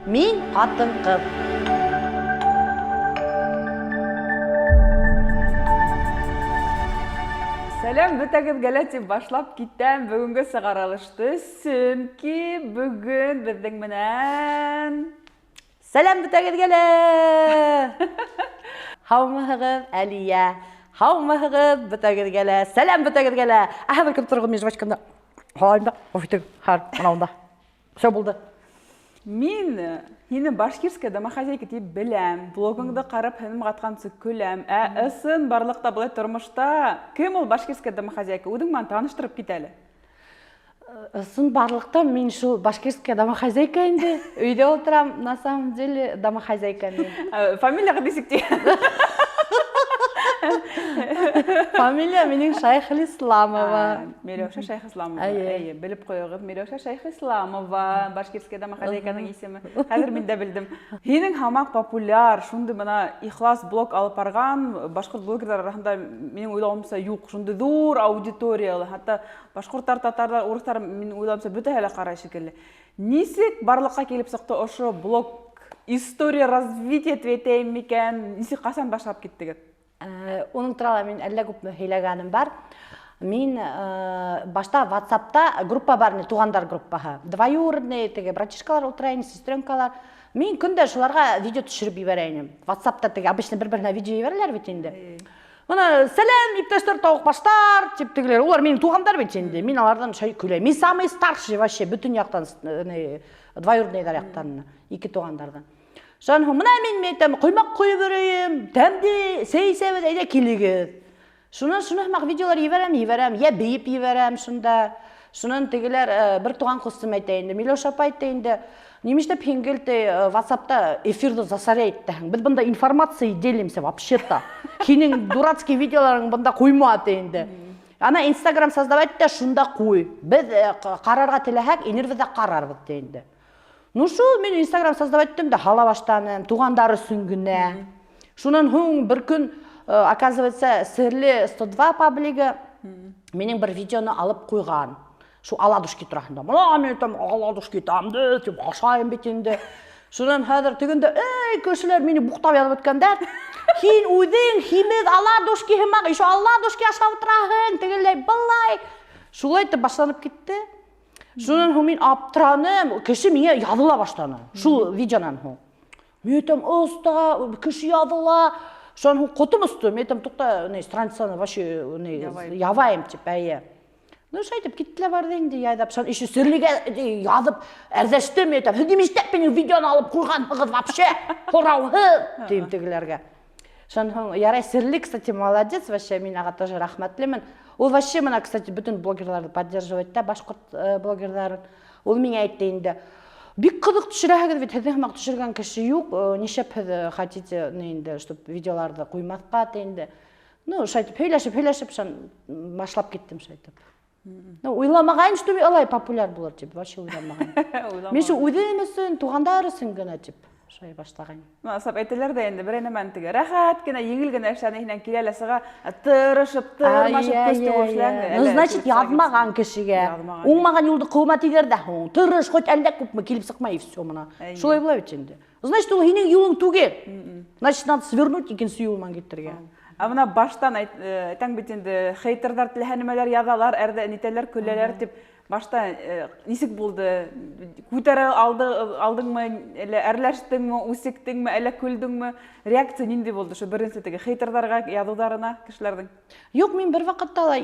Мин ҡатын-ҡыҙ. Сәләм бөтәгеҙгә лә дип башлап китәм бөгөнгө сығарылышты, сөнки бөгөн беҙҙең менән Сәләм бөтәгеҙгә лә! Һаумыһығыҙ, Әлиә. Һаумыһығыҙ бөтәгеҙгә лә. Сәләм бөтәгеҙгә лә. Ә хәҙер кем торғо мин жвачкамды һалайым да, офитег, хәр, мынауында. Все булды. Мин һине башкирская домохозяйка тип беләм. Блогыңды карап һенем каткансы көләм. Ә ысын барлыкта былай тормышта кем ул башкирская домохозяйка? Үҙең менән таныштырып кит әле. Ысын барлыкта мин шул башкирская домохозяйка инде. Өйдә утырам, на самом деле домохозяйка мин. Фамилияғыҙ нисек ти? Фамилия минең Шайхлисламова. Миләүшә Шайхисламова. Әйе, белеп ҡуйығыҙ. Миләүшә Шайхисламова, башкирская домохозяйканың исеме. Хәҙер мин дә белдем. Һинең һамаҡ популяр, шундый бына ихлас блог алып барған башҡорт блогерҙар араһында минең уйлауымса юҡ. Шундый ҙур аудиториялы, хатта башҡорттар, татарҙар, урыҫтар минең уйлауымса бөтәһе лә ҡарай шикелле. Нисек барлыҡҡа килеп сыҡты ошо блог? История развития тип әйтәйем микән? Нисек ҡасан башлап киттегеҙ? Уның турала мин әллә күпме һөйләгәнем бар. Мин башта WhatsAppта группа бар ине, туғандар группаһы. Двоюродный теге братишкалар ултыра ине, сестренкалар. Мин көн дә шуларға видео төшөрөп ебәрә инем. WhatsAppта теге обычно бер-береһенә видео ебәрәләр бит инде. Мына сәләм, иптәштәр, тауыҡбаштар тип тегеләр. Улар минең туғандар бит инде. Мин аларҙан шай көләм. Мин самый старший вообще бөтөн яҡтан, двоюродныйҙар яҡтан, ике туғандарҙан. Шунан һуң мына мин әйтәм, ҡоймаҡ ҡойоп йөрөйөм, тәмле сәй эсәбеҙ, әйҙә килегеҙ. Шунан шуны һымаҡ видеолар ебәрәм, ебәрәм, йә бейеп ебәрәм шунда. Шунан тегеләр бер туған ҡустым әйтә инде, Миләүшә апай әйтә инде, нимешләп һин гел ти WhatsAppта эфирҙы засорять итәһең? Беҙ бында информацией делимся вообще-то. Һинең дурацкий видеоларың бында ҡуйма ти инде. Ана Инстаграм создавать ит тә шунда ҡуй. Беҙ ҡарарға теләһәк, инербеҙ ҙә ҡарарбыҙ ти инде. Ну шул мин Инстаграм создавать иттем дә һала башланым, туғандар өсөн генә. Шунан һуң бер көн, оказывается, Серле 102 паблигы минең бер видеоны алып ҡуйған. Шул оладушки тураһында. Мына мин там оладушки тәмле дип ашайым бит инде. Шунан хәҙер тегендә, эй, кешеләр мине буҡтап яҙып бөткәндәр. Һин үҙең һимеҙ оладушки һымаҡ, еще оладушки ашап ултыраһың, тегеләй, былай. Шулай итеп башланып китте. Шунан һуң мин аптыраным, кеше миңә яҙыла башланы. Шул видеонан һуң. Мин әйтәм, оста, кеше яҙыла. Шунан һуң ҡотом осто. Мин әйтәм, туҡта, ни, страницаны вообще ни, ябайым тип, әйе. Ну, шулай итеп китте лә барҙы инде яйҙап. Шунан еще серлегә яҙып әрҙәштем, мин әйтәм, һеҙ нимә минең видеоны алып ҡуйғанһығыҙ вообще? Һорауһыҙ, тием тегеләргә. Шунан һуң, ярай, Серле, кстати, молодец, вообще, мин ага тоже рәхмәтлемен. Ул вообще мына, кстати, бөтөн блогерларҙы поддерживать итә, башҡорт блогерҙарын. Ул миңә әйтте инде, бик ҡыҙыҡ төшөрәһегеҙ бит, һеҙҙең һымаҡ төшөргән кеше юҡ, нишләп һеҙ хотите, ни инде, чтоб видеоларҙы ҡуймаҫҡа, ти инде. Ну, шулай итеп һөйләшеп, һөйләшеп, шунан башлап киттем шулай итеп. Ну, уйламағайым, что алай популяр булыр тип, вообще уйламағайым. Мин шул үҙем өсөн, туғандар өсөн генә тип шулай башлағайым. Ну, асап әйтәләр ҙә инде, берәй нәмәне теге рәхәт кенә, еңел генә эшләне һинән килә лә сыға, тырышып, тырмашып көс түгеп эшләң. Ну, значит, яҙмаған кешегә. Уңмаған юлды ҡыума тиҙәр ҙә һуң. Тырыш, хоть әллә күпме килеп сыҡмай, и все мына. Шулай була бит инде. Значит, ул һинең юлың түгел. Значит, надо свернуть икенсе юл менән китергә. Ә бына баштан әйтәң бит инде, хейтерҙар теләһә нәмәләр яҙалар, әрҙә нитәләр, көләләр дип. Башта нисек булды? Күтәрә алды, алдыңмы, әллә әрләштеңме, үсектеңме, әллә көлдөңме? Реакция нинди булды шул беренсе теге хейтерҙарға яҙыуҙарына кешеләрҙең? Юҡ, мин бер ваҡытта ла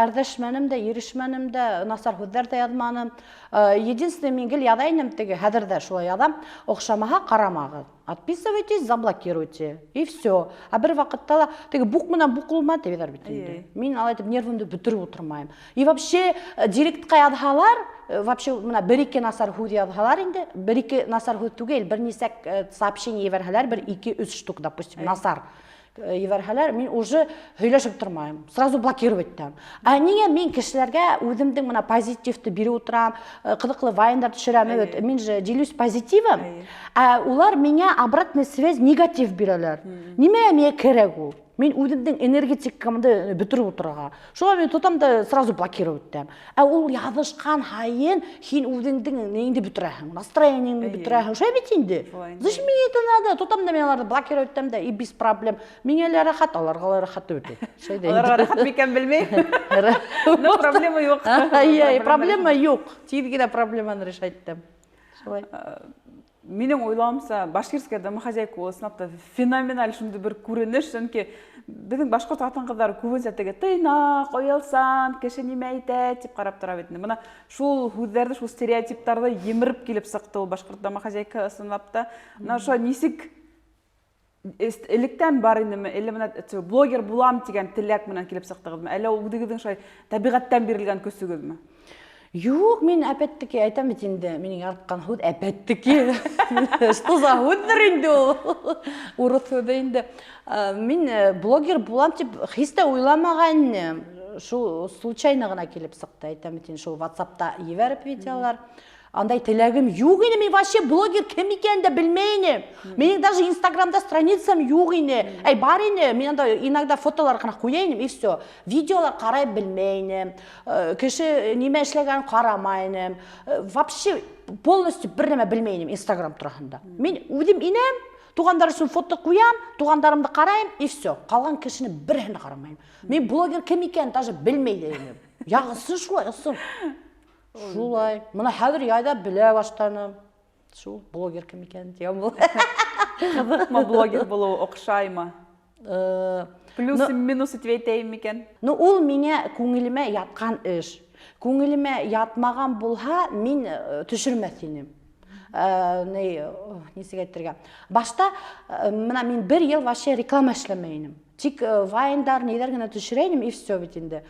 әрҙәшмәнем дә, ирешмәнем дә, насар һүҙҙәр ҙә яҙманым. Единственное, мин гел яҙа инем теге, хәҙер ҙә шулай яҙам. Оҡшамаһа, ҡарамағыҙ. Отписывайтесь, заблокируйте. И все. Ә бер ваҡытта ла теге буҡ менән буҡ булма тип яҙар бит инде. Мин алай итеп нервымды бөтөрөп ултырмайым. И вообще директҡа яҙһалар, вообще мына бер-ике насар һүҙ яҙһалар инде, бер-ике насар һүҙ түгел, бер нисә сообщение ебәрһәләр, бер ике, өс штук, допустим, насар ебәрһәләр, мин уже һөйләшеп тормайым, сразу блокировать итәм. Ә ниңә мин кешеләргә үҙемдең мына позитивты биреп утырам, ҡыҙыҡлы вайндар төшөрәм, вот мин же делюсь позитивом, ә улар миңә обратная связь негатив бирәләр. Нимә миңә кәрәк ул? Мин үҙемдең энергетикамды бөтөрөп ултырырға. Шуға мин тотам да сразу блокировать итәм. Ә ул яҙышҡан һайын һин үҙеңдең неңде бөтөрәһең, настроениеңде бөтөрәһең. Шулай бит инде. Зачем мне это надо? Тотам да мин аларҙы блокировать итәм дә и без проблем. Миңә лә рәхәт, аларға ла рәхәт бит. Шулай да. Аларға рәхәт микән белмәйем. Но проблема юҡ. Әйе, проблема юҡ. Тиҙ генә проблеманы решать итәм. Шулай. Минең уйлауымса, «Башкирская домохозяйка» ул ысынлап та феноменаль шундай бер күренеш, сөнки беҙҙең башҡорт ҡатын-ҡыҙҙары күбенсә теге тыйнаҡ, оялсан, кеше нимә әйтә тип ҡарап тора бит инде. Бына шул һүҙҙәрҙе, шул стереотиптарҙы емереп килеп сыҡты ул «Башҡорт домохозяйка» ысынлап та. Бына ошо нисек электән бар инеме, әллә бына блогер булам тигән теләк менән килеп сыҡтығыҙмы, әллә ул үҙегеҙҙең шулай тәбиғәттән бирелгән көсөгөҙмө? Юҡ, мин опять-таки әйтәм бит инде, минең яратҡан һүҙ «опять-таки». Что за һүҙҙер инде ул? Урыҫ һүҙе инде. Мин блогер булам тип һис тә уйламаған инем. Шул случайно ғына килеп сыҡты, әйтәм бит инде, шул WhatsAppта ебәреп видеолар. Андай теләгем юҡ ине, мин вообще блогер кем икәнен дә белмәй инем. Минең даже Инстаграмда страницам юҡ ине. Әй, бар ине, мин анда иногда фотолар ғына ҡуя инем, и все. Видеолар ҡарай белмәй инем. Кеше нимә эшләгәнен ҡарамай инем. Вообще полностью бер нәмә белмәй инем Инстаграм тураһында. Мин үҙем инәм, туғандар өсөн фото ҡуям, туғандарымды ҡарайым, и все. Ҡалған кешене береһен дә ҡарамайым. Мин блогер кем икәнен даже белмәй ҙә инем. Яғысын шулай, ысын. Шулай. Бына хәҙер яйҙа белә башланым. Шул блогер кем икәнен тигән был. Ҡыҙыҡмы блогер булыу, оҡшаймы? Плюсы, минусы тип әйтәйем микән? Ну, ул миңә күңелемә ятҡан эш. Күңелемә ятмаған булһа, мин төшөрмәҫ инем. Ни, нисек әйтергә? Башта бына мин бер йыл вообще реклама эшләмәй инем. Тик вайндар, ниҙәр генә төшөрә инем, и все бит инде.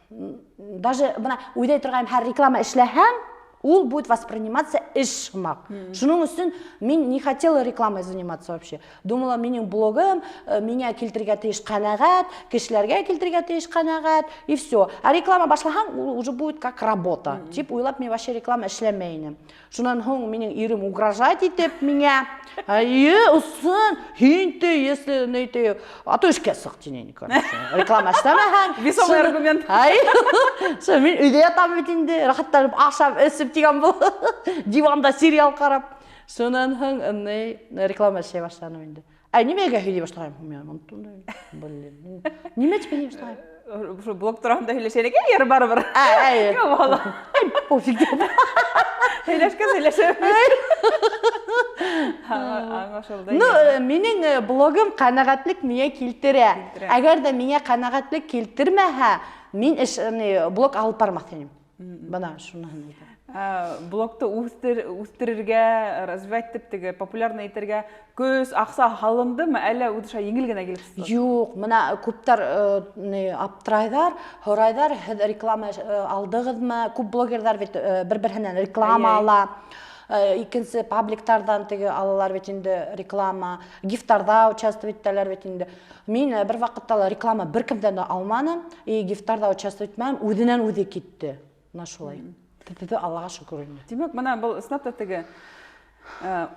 Даже бына уйлай торғайным, һәр реклама эшләһәм, ул будет восприниматься эш һымаҡ. Шуның өсөн мин не хотела рекламой заниматься вообще. Думала, минең блогым миңә килтерергә тейеш ҡәнәғәт, кешеләргә килтерергә тейеш ҡәнәғәт, и все. А реклама башлаһаң, ул уже будет как работа. Тип уйлап, мин вообще реклама эшләмәй инем. Шунан һуң минең ирем угрожать итеп миңә, әйе, ысын, һин ти, если ни ти, а то эшкә сыҡ тине, короче. Реклама эшләмәһәң. Весомый аргумент. Ай, шо мин өйҙә ятам бит инде, рәхәтләнеп ашап, эсеп тигән был. Диванда сериал ҡарап. Шунан һуң ни реклама эшләй башланым инде. Ә нимәгә һөйләй башлағайным мин оноттом да. Блин. Нимә тип һөйләй башлағайным? Ошо блог тураһында һөйләшәйек, әйе, барыбер. Әйе. Бала. Пофиг. Һөйләшкән һөйләшәбеҙ. Аңлашылды. Ну, минең блогым ҡәнәғәтлек миңә килтерә. Килтерә. Әгәр ҙә миңә ҡәнәғәтлек килтермәһә, мин эш, ни, блог алып бармаҫ инем. Бына шуныһын әйтәм. Блогты үҫтерергә, развивать итеп теге популярный итергә көс, аҡса һалындымы, әллә үҙе шулай еңел генә килеп сыҡты? Юҡ, бына күптәр ни аптырайҙар, һорайҙар, һеҙ реклама алдығыҙмы? Күп блогерҙар бит бер-береһенән реклама ала. Икенсе пабликтарҙан теге алалар бит инде реклама, гифтарҙа участвовать итәләр бит инде. Мин бер ваҡытта ла реклама бер кемдән дә алманым, и гифтарҙа участвовать итмәнем, үҙенән үҙе китте. Бына шулай. Тіпті Аллаға шөкөр инде. Тимәк, бына был ысынлап та теге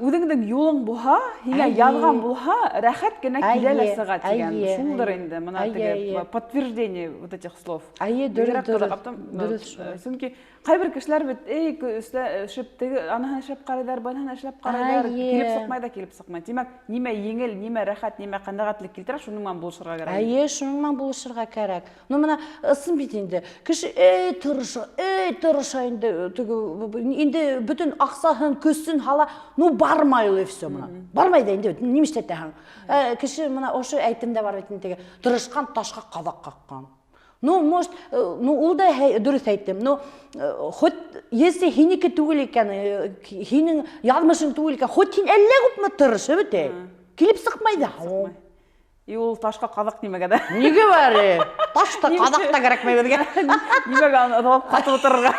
үҙеңдең юлың булһа, һиңә яҙған булһа, рәхәт кенә килә лә сыға тигән. Шулдыр инде, бына теге подтверждение вот этих слов. Әйе, дөрөҫ, Бигерәк дөрөҫ. ҡыҙыҡ, аптым, Дөрөҫ шулай. Сөнки ҡайбер кешеләр бит, эй, эшләп теге, аныһын эшләп ҡарайҙар, быныһын эшләп ҡарайҙар, килеп сыҡмай ҙа килеп сыҡмай. Тимәк, нимә еңел, нимә рәхәт, нимә ҡәнәғәтлек килтерә, шуның менән булышырға кәрәк. Әйе, шуның менән булышырға кәрәк. Ну, бына ысын бит инде. Кеше, эй, тырыша, эй, тырыша инде, теге, инде бөтөн аҡсаһын, көсөн һала, ну, бармай ул и все бына. Бармай ҙа инде, нимә эшләтәһең? Кеше бына ошо әйтем дә бар бит инде, теге, тырышҡан ташҡа ҡаҙаҡ ҡаҡҡан. Ну, может, ну, ул да дөрөҫ әйттем, но хоть если һинеке түгел икән, һинең яҙмышың түгел икән, хоть һин әллә күпме тырыш, бит, килеп сыҡмай ҙа. Сыҡмай. И ул ташҡа ҡаҙаҡ нимәгә дә? Нигә бары? Таш та, ҡаҙаҡ та кәрәкмәй беҙгә. Нимәгә аны ыҙалап ҡатып ултырырға?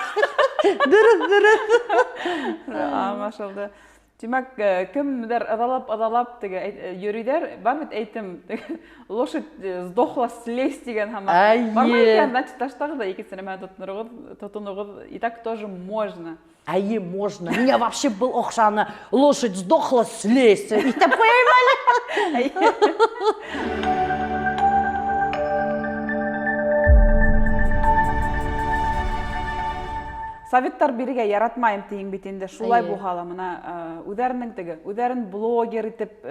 Дөрөҫ, дөрөҫ. Аңлашылды. Тимәк, кемдер ыҙалап-ыҙалап теге йөрөйҙәр, бар бит әйтем, теге, лошадь сдохла, слезь тигән һымаҡ. Бармай икән, значит, таштағыҙ ҙа икенсе нәмәгә тотоноғоҙ, тотоноғоҙ, и так тоже можно. Әйе, можно. Миңә вообще был оҡшаны. Лошадь сдохла, слезь. Итәп ҡуяйым әле. Советтар бирергә яратмайым тиһең бит инде, шулай булһа ла, мына үҙҙәренең теге, үҙҙәрен блогер итеп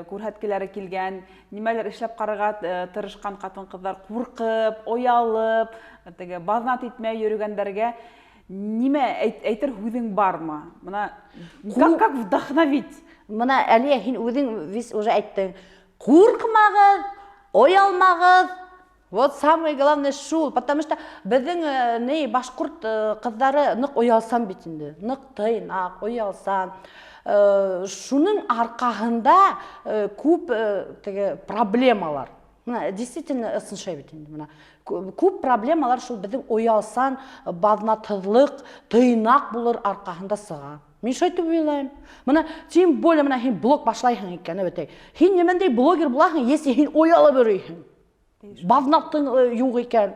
күрһәткеләре килгән, нимәлер эшләп ҡарарға тырышҡан ҡатын-ҡыҙҙар ҡурҡып, оялып, теге баҙнат итмәй йөрөгәндәргә нимә әйтер һүҙең бармы? Мына как вдохновить? Мына Әлиә, һин үҙең вис уже әйттең. Ҡурҡмағыҙ, оялмағыҙ. Вот самое главное шул, потому что беҙҙең ни башҡорт ҡыҙҙары ныҡ оялсан бит инде, ныҡ тыйнаҡ, оялсан. Шуның арҡаһында күп теге проблемалар. Мына действительно ысын шулай бит инде, мына күп проблемалар шул беҙҙең оялсан, баҙнатһыҙлыҡ, тыйнаҡ булыр арҡаһында сыға. Мин шулай итеп уйлайым. Мына тем более мына һин блог башлайһың икән, әбәтәй. Һин нимәндәй блогер булаһың, если һин оялып йөрөйһөң? Баҙнатың юҡ икән,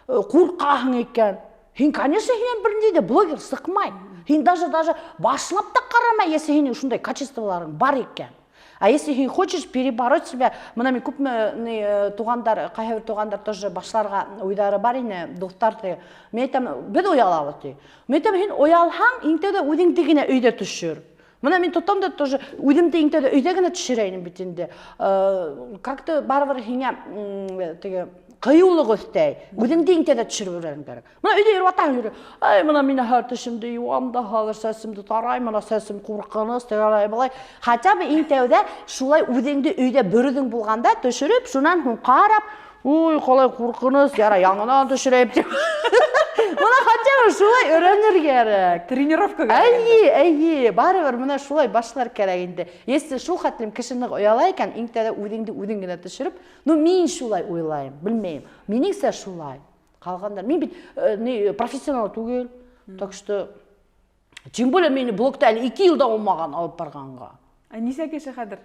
ҡурҡаһың икән. Һин, конечно, һинән бер ниндәй ҙә блогер сыҡмай. Һин даже башлап та ҡарамай, если һинең шундай качестволарың бар икән. А если һин хочешь перебороть себя, мына мин күпме ни туғандар, ҡайһы бер туғандар тоже башларға уйҙары бар ине, дуҫтар ти. Мин әйтәм, беҙ оялабыҙ ти. Мин әйтәм, һин оялһаң, иң тәүҙә үҙеңде генә өйҙә төшөр. Мына мин тотам да тоже үҙемде иң тәүҙә өйҙә генә төшөрә инем бит инде. Как-то барыбер һиңә теге ҡыйыулыҡ өҫтәй. Үҙеңде иң тәүҙә төшөрөп өйрәнең кәрәк. Мына өйҙә йөрөп атаһың йөрөй. Ай, мына мин һәр тешемде йыуам да, хәҙер сәсемде тарайым, мына сәсем ҡурҡыныс, тегеләй былай. Хотя бы иң тәүҙә шулай үҙеңде өйҙә бер үҙең булғанда төшөрөп, шунан һуң ҡарап, ой, ҡалай ҡурҡыныс, ярай, яңынан төшөрәйем тип. Мына хотя бы шулай өйрәнер кәрәк. Тренировка кәрәк. Әйе, әйе, барыбер мына шулай башлар кәрәк инде. Если шул хәтлем кеше ныҡ ояла икән, иң тәүҙә үҙеңде үҙең генә төшөрөп, ну мин шулай уйлайым, белмәйем. Минеңсә шулай. Ҡалғандар, мин бит не профессионал түгел, так что тем более мине блогта әле 2 йыл да булмаған алып барғанға. Ә нисә кеше хәҙер?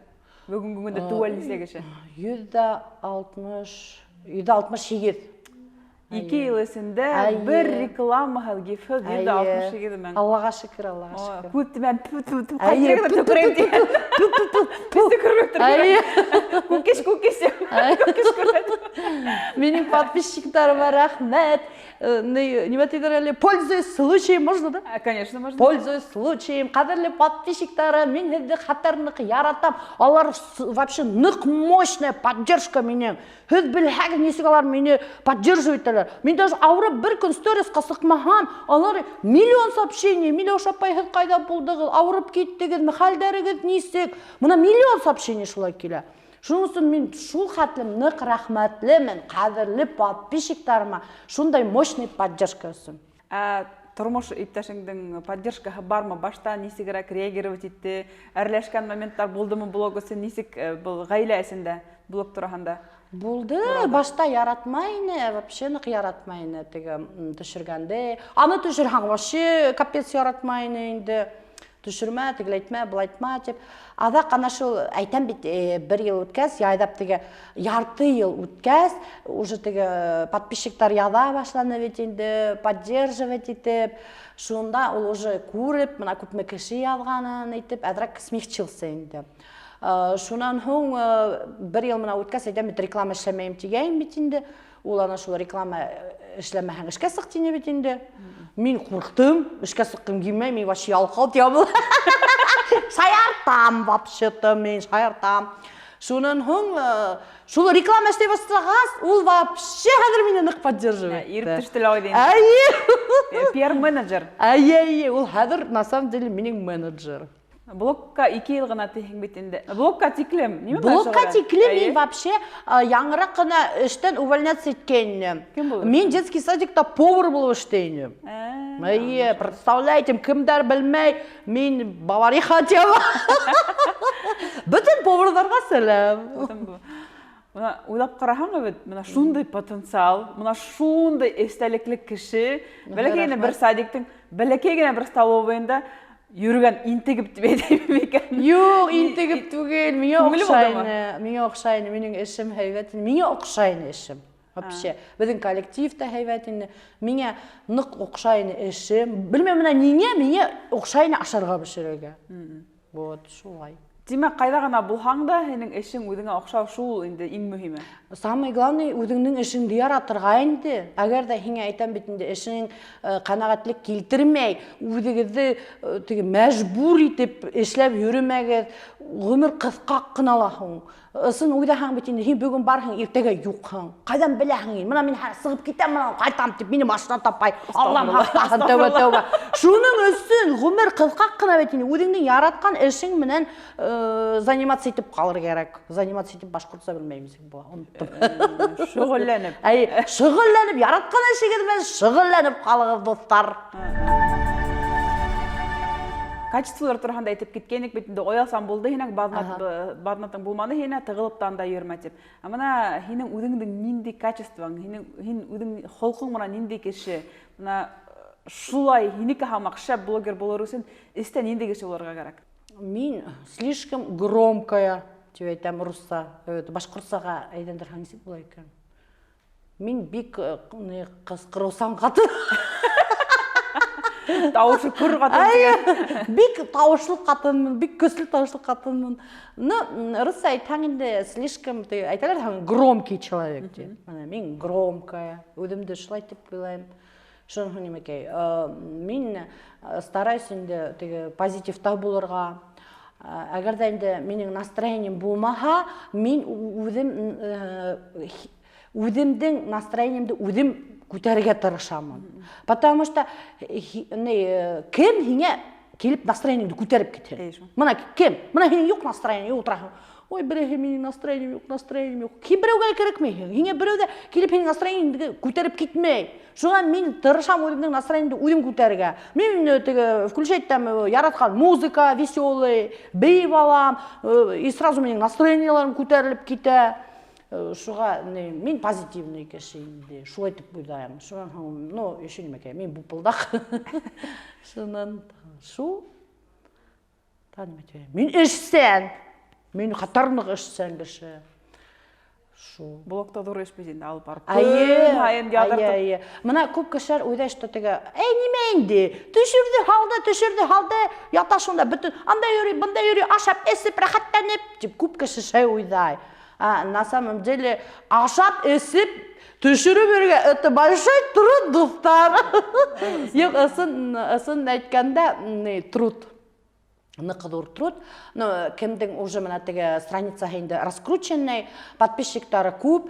Бөгөнгө көндә теүәл нисә кеше? 160, 168. 2 йыл эсендә бер реклама гифһеҙ 168 мең. Аллаға шөкөр, Аллаға шөкөр. Күп тимән, тфу, тфу, тфу, ҡайсы генә төкөрәйем тигән. Беҙ төкөрмәп торған. Күкеш, күкеш, күкеш күрмәдем. Минең подписчиктарыма рәхмәт. Нимә тиҙәр әле? Пользуясь случаем, можно, да? Конечно, можно. Пользуясь случаем, ҡәҙерле подписчиктарым, мин һеҙҙе хәтәр ныҡ яратам. Алар вообще ныҡ мощная поддержка минең. Һеҙ белһәгеҙ, нисек алар мине поддерживать итәләр. Мин даже ауырып бер көн сторисҡа сыҡмаһам, алар миллион сообщений, Миләүшә апай, һеҙ ҡайҙа булдығыҙ, ауырып киттегеҙме, хәлдәрегеҙ нисек? Мына миллион сообщений шулай килә. Шуның өсөн мин шул хәтлем ныҡ рәхмәтлемен ҡәҙерле подписчиктарыма, шундай мощный поддержка өсөн. Ә тормош иптәшеңдең поддержкаһы бармы? Башта нисегерәк реагировать итте? Әрләшкән моменттар булдымы блог өсөн? Нисек был ғаилә эсендә блог тураһында? Булды, башта яратмай ине, вообще ныҡ яратмай ине теге төшөргәнде. Аны төшөрһәң вообще капец яратмай ине инде. Төшөрмә, тегеләйтмә, былайтма тип. Аҙаҡ ана шул әйтәм бит, бер йыл үткәс, яйҙап теге ярты йыл үткәс, уже теге подписчиктар яҙа башланы бит инде, поддерживать итеп. Шунда ул уже күреп, мына күпме кеше яҙғанын әйтеп, әҙерәк смягчился инде. Шунан һуң бер йыл мына үткәс, әйтәм бит, реклама эшләмәйем тигәйем бит инде. Ул ана шул реклама эшләмәһәң эшкә сыҡ тине бит инде. Мин ҡурҡтым, эшкә сыҡҡым килмәй, мин вообще ялҡау тип. Шаяртам вообще-то мин, шаяртам. Шунан һуң шул реклама эшләй башлағас, ул вообще хәҙер мине ныҡ поддерживает. Иреп төштө лә инде. Әйе. Пиар-менеджер. Әйе, әйе, ул хәҙер на самом деле минең менеджер. Блогка 2 йыл ғына тиһең бит инде. Блогка тиклем, нимә менән Блогка шөғөллән? тиклем мин вообще яңыраҡ ҡына эштән увольняться иткәйнем. Кем булып? Мин детский садикта повар булып эшләйнем. Әйе, представляете, кемдәр белмәй, мин повариха тип. Бөтөн поварларға сәләм. Мына уйлап ҡараһаң бит, мына шундай потенциал, мына шундай эстәлекле кеше, бәләкәй генә бер садиктың, бәләкәй генә бер столовыйында йөрөгән интегеп тип әйтәйем микән? Юҡ, интегеп түгел, миңә Күңеле оҡшай булдымы? ине, миңә оҡшай ине, минең эшем һәйбәт ине, миңә оҡшай ине эшем. Вообще, беҙҙең коллектив та һәйбәт ине, миңә ныҡ оҡшай ине эшем. Белмәйем, мына ниңә миңә оҡшай ине ашарға бешерергә. Вот, шулай. Тимәк, ҡайҙа ғына булһаң да, һинең эшең үҙеңә оҡшау шул инде иң мөһиме. Самый главный үҙеңдең эшеңде яратырға инде. Әгәр ҙә һиңә әйтәм бит инде, эшең ҡәнәғәтлек килтермәй, үҙегеҙҙе теге мәжбүр итеп эшләп йөрөмәгеҙ. Ғүмер ҡыҫҡа ҡына ла һуң. Ысын уйлаһаң бит инде, һин бөгөн барһың, иртәгә юҡһың. Ҡайҙан беләһең инде? Мына мин хәҙер сығып китәм, мына ҡайтам тип мине машина тапай. Аллам һаҡлаһын, тәүбә, тәүбә. Шуның өсөн ғүмер ҡыҫҡа ҡына бит инде. Үҙеңдең яратҡан эшең менән заниматься итеп ҡалыр кәрәк. Заниматься итеп башҡортса белмәйем нисек була, оноттом. Шөғөлләнеп. Әй, шөғөлләнеп, яратҡан эшегеҙ менән шөғөлләнеп ҡалығыҙ, дуҫтар. Качестволар тураһында әйтеп киткәйнек бит инде, оялсан булды һинең, баҙнатың булманы һиңә, тығылып та анда йөрөмә тип. Ә бына һинең үҙеңдең ниндәй качествоң, һинең, һин үҙең холҡоң менән ниндәй кеше? Бына шулай һинеке һамаҡ шәп блогер булыр өсөн эстә ниндәй кеше булырға кәрәк? Мин слишком громкая, тип әйтәм русса. Башҡортсаға әйләндерһәң нисек була икән? Мин бик ҡысҡырыусан ҡатын. Тауышы көр ҡатын тигән. Бик тауышлы ҡатынмын, бик көслө тауышлы ҡатынмын. Ну, русса әйтһәң инде, слишком, әйтәләр һәм громкий человек тип. Мына мин громкая, үҙемде шулай тип уйлайым. Шуның һуң нимәкәй, мин стараюсь инде теге позитивта булырға. Әгәр ҙә инде минең настроением булмаһа, мин үҙемдең настроениемде үҙем күтәрергә тырышамын. Потому что кем һиңә килеп настроениеңде күтәреп китер? Мына кем? Мына һинең юҡ настроение, ултыраһың. Ой, береһе минең настроением юҡ, настроением юҡ. Һин берәүгә лә кәрәкмәйһең. Һиңә берәү ҙә килеп һинең настроениеңде күтәреп китмәй. Шуңа мин тырышам үҙемдең настроениемде үҙем күтәрергә. Мин теге включать итәм яратҡан музыка веселый, бейеп алам, и сразу минең настроениеларым күтәрелеп китә. Шуға мин позитивный кеше инде, шулай итеп уйлайым. Шунан һуң, ну, еще нимәкәй, мин бупылдаҡ. Шунан шу мин эшсән. Мин хәтәр эшсән кеше. Шу. Блогта ҙур эш бит инде алып барып. Көн һайын яҙыртып. Мына күп кешеләр уйлай, что теге, эй, нимә инде? Төшөрҙө, һалды, төшөрҙө, һалды, ята шунда бөтөн, анда йөрөй, бында йөрөй, ашап, эсеп, рәхәтләнеп, тип күп кеше шулай уйлай. А на самом деле ашап, эсеп, төшөрөп йөрөргә это большой труд, дуҫтар. Юҡ, ысын, ысын әйткәндә, труд. Ныҡ ҙур труд. Ну, кемдең уже мына теге страницаһы инде раскрученный, подписчиктары күп,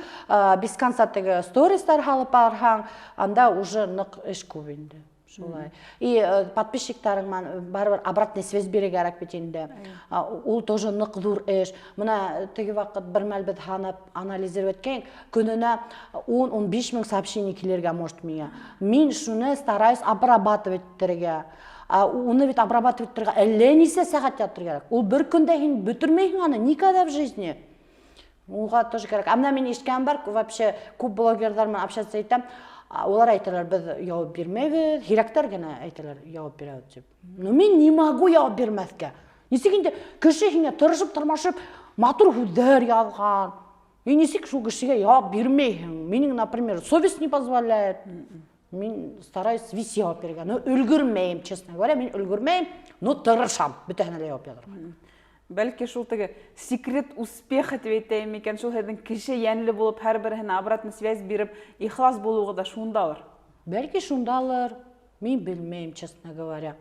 без конца теге стористар һалып барһаң, анда уже ныҡ эш күп инде. Шулай. И подписчиктарың менән барыбер обратный связь бирергә кәрәк бит инде. Ул тоже ныҡ ҙур эш. Мына теге ваҡыт бер мәл беҙ һанап анализировать иткәйнек, көнөнә 10-15 мең сообщение килергә может миңә. Мин шуны стараюсь обрабатывать итергә. Уны бит обрабатывать итергә әллә нисә сәғәт ятыр кәрәк. Ул бер көндә һин бөтөрмәйһең аны никогда в жизни. Уға тоже кәрәк. Ә мына мин ишеткәнем бар, вообще күп блогерҙар менән общаться итәм. Улар әйтәләр, беҙ яуап бирмәйбеҙ, һирәктәр генә әйтәләр, яуап бирәбеҙ тип. Но мин не могу яуап бирмәҫкә. Нисек инде кеше һиңә тырышып, тырмашып, матур һүҙҙәр яҙған. И нисек шул кешегә яуап бирмәйһең? Минең, например, совесть не позволяет. Мин стараюсь весь яуап бирергә. Но өлгөрмәйем, честно говоря, мин өлгөрмәйем, но тырышам бөтәһенә лә яуап яҙырға. Бәлки шул теге секрет успеха тип әйтәйем микән, шул һеҙҙең кеше йәнле булып, һәр береһенә обратный связь биреп, ихлас булыуы да шундалыр. Бәлки шундалыр. Мин белмәйем, честно говоря.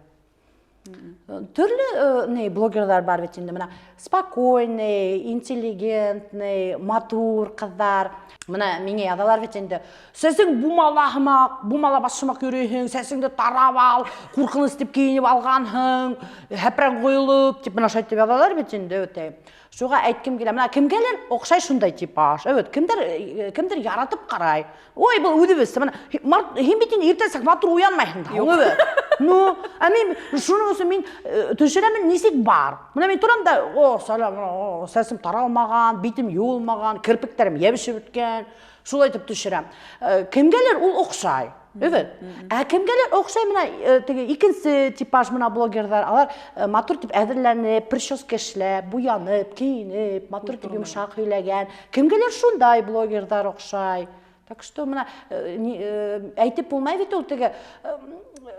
Төрлө ни блогерҙар бар бит инде, мына спокойный, интеллигентный, матур ҡыҙҙар. Мына миңә яҙалар бит инде. Сәсең бумала һымаҡ, бумала баш һымаҡ йөрөйһөң, сәсеңде тарап ал, ҡурҡыныс тип кейенеп алғанһың, һәпрән ҡойолоп тип мына шулай тип яҙалар бит инде үтә. Шуға әйткем килә, мына кемгәлер оҡшай шундай типаж. Evet, кемдер яратып ҡарай. Ой, был үҙебеҙ. Мына һин бит инде иртәнсәк матур уянмайһың да. Юҡ. Evet. Ну, ә мин шуның өсөн мин төшөрәмен нисек бар. Мына мин торам да, о, сәләм, о, сәсем таралмаған, битем юылмаған, керпектәрем йәбешеп бөткән. Шулай итеп төшөрәм. Кемгәлер ул оҡшай. Evet. Ә кемгәлер оҡшай мына теге икенсе типаж мына блогерҙар, алар матур итеп әҙерләнеп, прическа эшләп, буянып, кейенеп, матур итеп йомшаҡ һөйләгән. Кемгәлер шундай блогерҙар оҡшай. Так что мына әйтеп булмай бит ул теге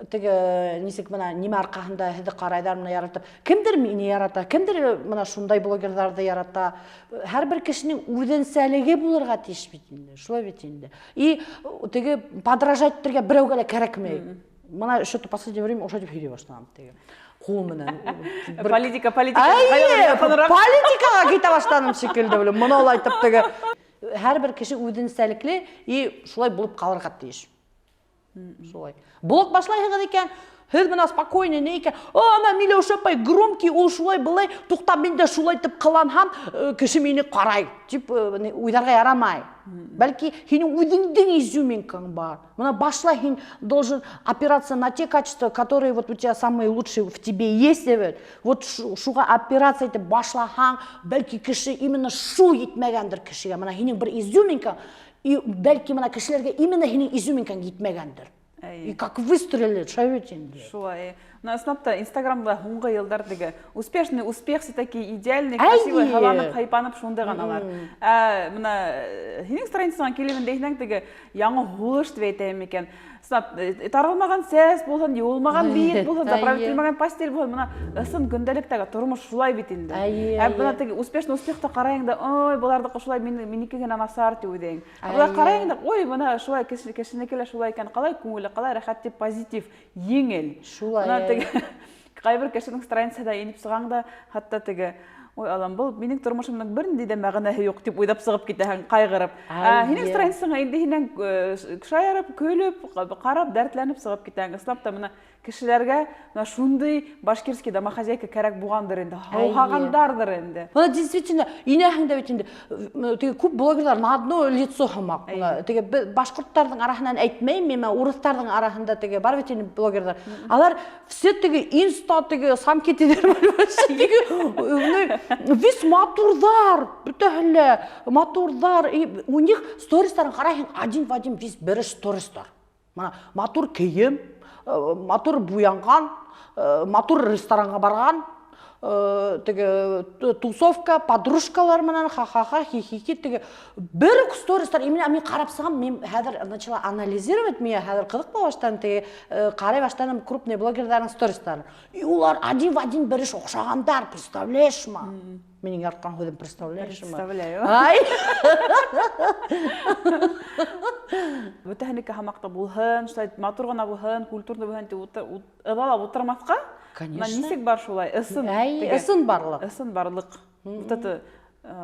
теге нисек мына нимә арҡаһында һеҙҙе ҡарайҙар мына яратып. Кемдер мине ярата, кемдер мына шундай блогерҙарҙы ярата. Һәр бер кешенең үҙенсәлеге булырға тейеш бит инде. Шулай бит инде. И теге подражать итергә берәүгә лә кәрәкмәй. Мына что-то последнее время ошо тип һөйләй башланым теге. Ҡул менән. Политика, политика. Әйе, политикаға китә башланым шикелле, белем. Моны улайтып теге. Һәр бер кеше үҙенсәлекле и шулай булып ҡалырға тейеш. Шулай. Блог башлайһығыҙ икән, һеҙ бына спокойно ни икән, ана Миләүшә апай громкий, ул шулай былай, туҡта мин дә шулай итеп ҡыланһам, кеше мине ҡарай тип уйларға ярамай. Бәлки һинең үҙеңдең изюминкаң бар. Бына башлай һин должен опираться на те качества, которые вот у тебя самые лучшие в тебе есть, бит. Вот шуға опираться итеп башлаһаң, бәлки кеше именно шул етмәгәндер кешегә. Бына һинең бер изюминкаң, и бәлки бына кешеләргә именно һинең изюминкаң етмәгәндер. И как выстрелит, шәбет инде. Шулай. Мына ысынлап та Инстаграмда һуңғы йылдар теге успешный успех, все такие идеальный, красивый, һаланып, хайпанып шундай ғаналар. Ә мына һинең страницаңа килеп инде теге яңы һулыш тип әйтәйем икән. Ысынлап, таралмаған сәс булһын, йыуылмаған бит булһын, заправить ителмәгән постель булһын, мына ысын көндәлектәге тормош шулай бит инде. Ә бына теге успешный успехты ҡарайың да, ой, быларҙыҡы шулай, минеке генә насар тип уйлайың. Ә былай ҡарайың да, ой, бына шулай кешенеке лә шулай икән, ҡалай күңелле, ҡалай рәхәт тип позитив, еңел. Шулай. Бына теге ҡайбер кешенең страницаһында инеп сығаң да, хатта теге ой, Аллам, был минең тормошомдоң бер ниндәй ҙә мәғәнәһе юҡ тип уйлап сығып китәһең, ҡайғырып. Һинең страницаңа инде һинән шаярып, көлөп, ҡарап, дәртләнеп сығып китәһең. Ысынлап та бына кешеләргә бына шундай башкирский домохозяйка кәрәк булғандыр инде, һыуһағандарҙыр инде. Бына действительно, инәһең дә бит инде, теге күп блогерҙар на одно лицо һымаҡ. Бына теге башҡорттарҙың араһынан әйтмәйем, мин урыҫтарҙың араһында теге бар бит инде блогерҙар. Алар все теге инста, теге самки тиҙәр, теге, весь матурҙар, бөтәһе лә матурҙар. И у них стористарын ҡарайһың, один в один весь бер стористар. Бына матур кейем, матур буянған, матур ресторанға барған, теге тусовка, подружкалар менән ха-ха-ха, хи-хи-хи, теге бер үк стористар. Именно мин ҡарап сығам, мин хәҙер начала анализировать, миңә хәҙер ҡыҙыҡ була башланы, теге ҡарай башланым крупный блогерҙарҙың стористарын. И улар один в один бер эш оҡшағандар, представляешь ма? Минең яратҡан һүҙем представляешь ма? Представляю. Ай! Бөтәһенеке һамаҡта булһын, шулай матур ғына булһын, культурный булһын тип ыҙалап ултырмаҫҡа. Конечно. Бына нисек бар шулай, ысын Әй, теге. ысын барлыҡ. Ысын барлыҡ. Вот это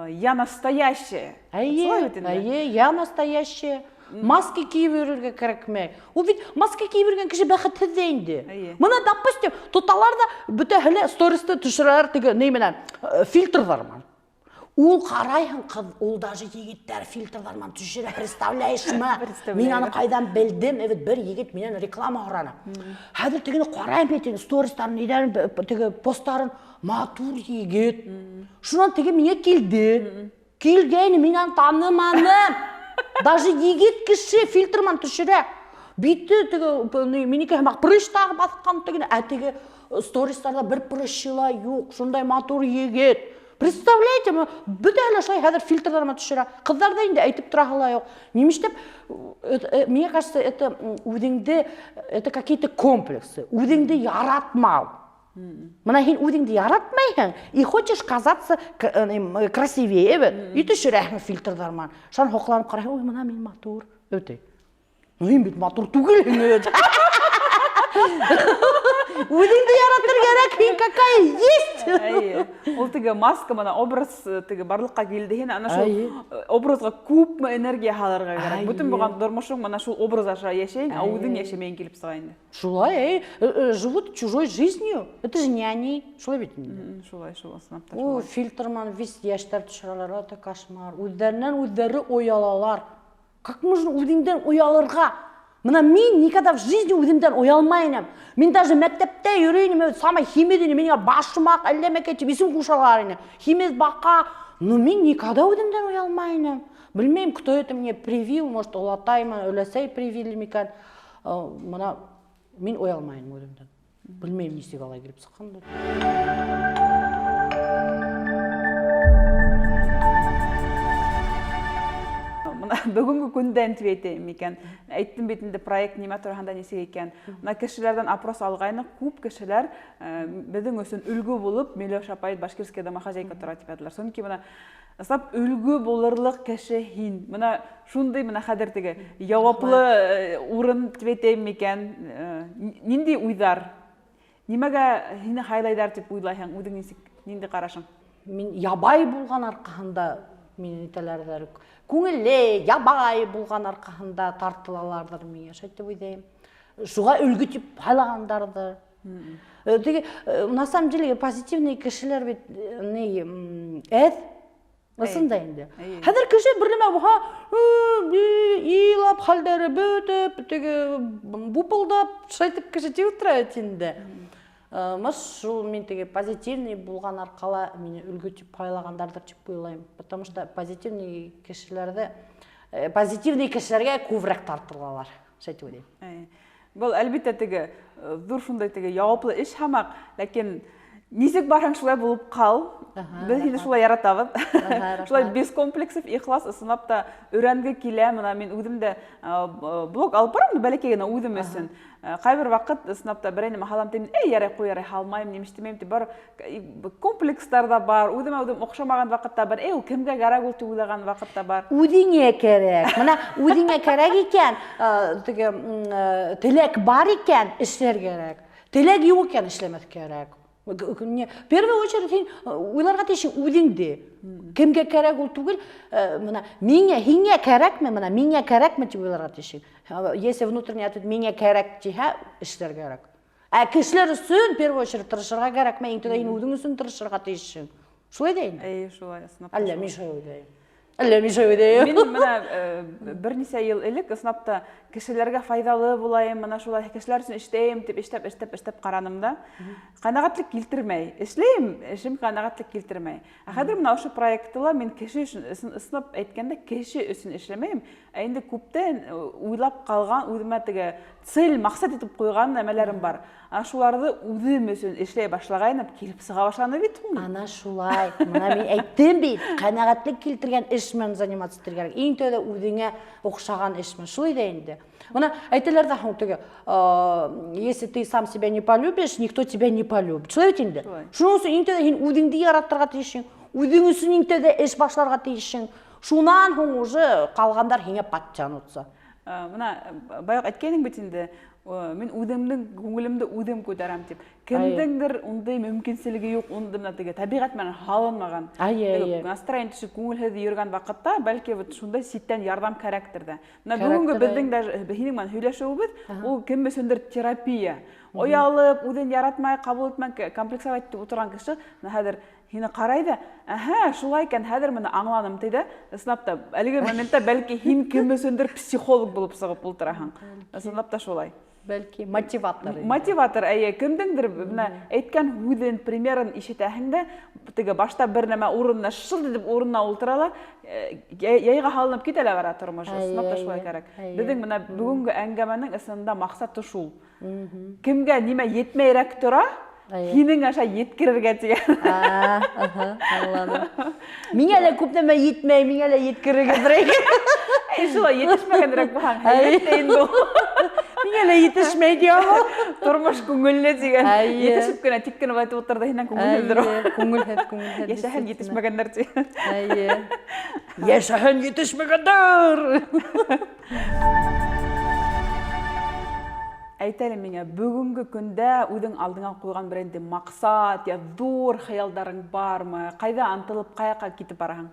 я настоящая. Әйе, Шулай бит инде. әйе, я настоящая. Маска кейеп йөрөргә кәрәкмәй. Ул бит маска кейеп йөргән кеше бәхетһеҙ ҙә инде. Әйе. Бына, допустим, тоталар ҙа бөтәһе лә стористы төшөрәләр теге ни менән, фильтрҙар менән. Ул ҡарайһың, ҡыҙ, ул даже егеттәр фильтрҙар менән төшөрә, представляешь ма? Представляю. Мин аны ҡайҙан белдем? Эвет, бер егет минән реклама һораны. Хәҙер тегене ҡарайым бит инде, стористарын, ниҙәрен, теге посттарын, матур егет. Шунан теге миңә килде. Килгәйне, мин аны таныманым. Даже егет кеше фильтр менән төшөрә. Бите теге, ни, минеке һымаҡ прыщтар баҫҡан тегене, ә теге стористарҙа бер прыщы ла юҡ, шундай матур егет. Представляете, мы бөтәһе лә шулай хәҙер фильтрҙар менән төшөрә. Ҡыҙҙар ҙа инде әйтеп тораһы ла юҡ. Нимештәп, мне кажется, это үҙеңде, это какие-то комплексы. Үҙеңде яратмау. Бына һин үҙеңде яратмайһың и хочешь казаться красивее, бит. И төшөрәһең фильтрҙар менән. Шунан һоҡланып ҡарайһың, ой, бына мин матур. Өтей. Ну, һин бит матур түгелһең, бит. Үҙеңде яратыр кәрәк, һин какая есть. Әйе. Ул теге маска бына образ теге барлыҡҡа килде, һин ана шул Әйе. образға күпме энергия һалырға кәрәк. Әйе. Бөтөн булған тормошоң бына шул образ аша йәшәйң, ә үҙең Әйе. йәшәмәйең килеп сыға инде. Шулай, әй, живут чужой жизнью. Это же не они. Шулай бит инде. Шулай, шул ысынлап та О, шулай. фильтр менән весь йәштәр төшөрәләр, это кошмар. Үҙҙәренән үҙҙәре оялалар. Как можно үҙеңдән оялырға? Бына мин никогда в жизни үҙемдән оялмай инем. Мин даже мәктәптә йөрөй инем, самый химед инем, миңә башмаҡ, әллә мәкәй тип исем ҡушалар ине. Химед баҡа. Но мин никогда үҙемдән оялмай инем. Белмәйем, кто это мне привил, может, олатаймы, өләсәй привили микән. Бына мин оялмай инем үҙемдән. Белмәйем, нисек алай килеп сыҡҡандыр. Бына Бөгөнгө көндән тип әйтәйем микән? Әйттем бит инде, проект нимә тураһында, нисек икән. Мына кешеләрҙән опрос алғайныҡ, күп кешеләр беҙҙең өсөн өлгө булып Миләүшә апай «Башкирская домохозяйка» тора тип яҙҙылар. Сөнки бына ысынлап өлгө булырлыҡ кеше һин. Бына шундай, бына хәҙер теге яуаплы урын тип әйтәйем микән? Ниндәй уйҙар? Нимәгә һине һайлайҙар тип уйлайһың? Үҙең нисек, ниндәй ҡарашың? Мин ябай булған арҡаһында мине нитәләрҙер. Күңелле, ябай булған арҡаһында тартылаларҙыр миңә, шулай тип уйлайым. Шуға өлгө тип һайлағандарҙыр. Теге, на самом деле, позитивный кешеләр бит ни әҙ. Ысын да инде. Хәҙер кеше бер нәмә булһа, илап, хәлдәре бөтөп, теге бупылдап, шулай итеп кеше тип ултыра бит инде. Мыш шул мин теге позитивный булған арҡала мине өлгө тип һайлағандарҙыр тип уйлайым. Потому что позитивный кешеләрҙе, позитивный кешеләргә күберәк тартылалар. Шулай тип уйлайым. Был, әлбиттә, теге ҙур шундай теге яуаплы эш һамаҡ, ләкин нисек барһаң, шулай булып ҡал. Беҙ һине шулай яратабыҙ. Шулай без комплексов, ихлас, ысынлап та өйрәнге килә. Мына мин үҙем дә блог алып барам, бәләкәй генә үҙем өсөн. Ҡайбер ваҡыт ысынлап та берәй нәмә һалам тим, эй, ярай, ҡуй, ярай, һалмайым, нимә эшләмәйем тип, бар комплекстар ҙа бар, үҙемә үҙем оҡшамаған ваҡыт та бар, эй, ул кемгә кәрәк ул тип уйлаған ваҡыт та бар. Үҙеңә кәрәк. Мына үҙеңә кәрәк икән, теге теләк бар икән, эшләргә кәрәк. Теләк юҡ икән, эшләмәҫ кәрәк. В первую очередь һин уйларға тейешһең үҙеңде. Кемгә кәрәк ул түгел, мына миңә, һиңә кәрәкме, мына миңә кәрәкме тип уйларға тейешһең. Если внутренний ответ миңә кәрәк тиһә, эшләргә кәрәк. Ә кешеләр өсөн в первую очередь тырышырға кәрәкме, иң тәүҙә һин үҙең өсөн тырышырға тейешһең. Шулай ҙа инде. Эйе, шулай, ысынлап. Әллә мин шулай уйлайым. Әллә мин шулай уйлайым. Мин мына бер нисә йыл элек ысынлап та кешеләргә файҙалы булайым, мына шулай кешеләр өсөн эшләйем тип эшләп, эшләп, эшләп ҡараным да. Ҡәнәғәтлек килтермәй. Эшләйем, эшем ҡәнәғәтлек килтермәй. Ә хәҙер мына ошо проектты ла мин кеше өсөн, ысынлап әйткәндә, кеше өсөн эшләмәйем. Ә инде күптән уйлап ҡалған, үҙемә теге цель, маҡсат итеп ҡуйған нәмәләрем бар. Ә шуларҙы үҙем өсөн эшләй башлағайным, килеп сыға башланы бит һуң. Ана шулай. Мына мин әйттем бит, ҡәнәғәтлек килтергән эш менән заниматься итергә кәрәк. Иң тәүҙә үҙеңә оҡшаған эш менән. Шулай ҙа инде. Мына әйтәләр ҙә һуң теге, если ты сам себя не полюбишь, никто тебя не полюбит. Шулай бит инде. Шулай. Шуның өсөн иң тәүҙә һин үҙеңде яратырға тейешһең, үҙең өсөн иң тәүҙә эш башларға тейешһең. Шунан һуң уже ҡалғандар һиңә подтянутся. Мына баяғы әйткәнең бит инде, мин үҙемдең күңелемде үҙем күтәрәм тип. Кемдеңдер ундай мөмкинселеге юҡ, унда мына теге тәбиғәт менән һалынмаған. Теге настроение төшөп, күңелһеҙ йөрөгән ваҡытта, бәлки вот шундай ситтән ярҙам кәрәктер ҙә. Мына бөгөнгө беҙҙең даже һинең менән һөйләшеүебеҙ, ул кем өсөндөр терапия. Оялып, үҙен яратмай, ҡабул итмәй, комплексовать итеп ултырған кеше, мына хәҙер һине ҡарай ҙа, әһә, шулай икән, хәҙер мына аңланым ти ҙә, ысынлап та, әлеге моментта бәлки һин кем өсөндөр психолог булып сығып ултыраһың. Ысынлап та шулай. Бәлки мотиватор инде. Мотиватор, әйе, кемдеңдер мына әйткән һүҙен, примерын ишетәһең дә, теге башта бер нәмә урынына шыл итеп урынына ултыра ла, яйға һалынып китә лә бара тормош. Ысынлап та шулай кәрәк. Беҙҙең мына бөгөнгө әңгәмәнең ысынында маҡсаты шул. Кемгә нимә етмәйерәк тора, һинең аша еткерергә тигән. Аңланым. Миңә лә күп нәмә етмәй, миңә лә еткерергә берәй. Әй, шулай етешмәгәнерәк булһаң, һәйбәт тә инде ул. Миңә лә етешмәй тием ул. Тормош күңелле тигән. Етешеп кенә, тик кенә былай ултырҙы, һинән күңелһеҙҙер ул. Күңелһеҙ, күңелһеҙ, Йәшәһен действительно. етешмәгәндәр ти. Йәшәһен етешмәгәндәр. Әйт әле миңә, бөгөнгө көндә үҙең алдыңа ҡуйған берәй маҡсат я ҙур хыялдарың бармы? Ҡайҙа ынтылып, ҡаяҡҡа китеп бараһың?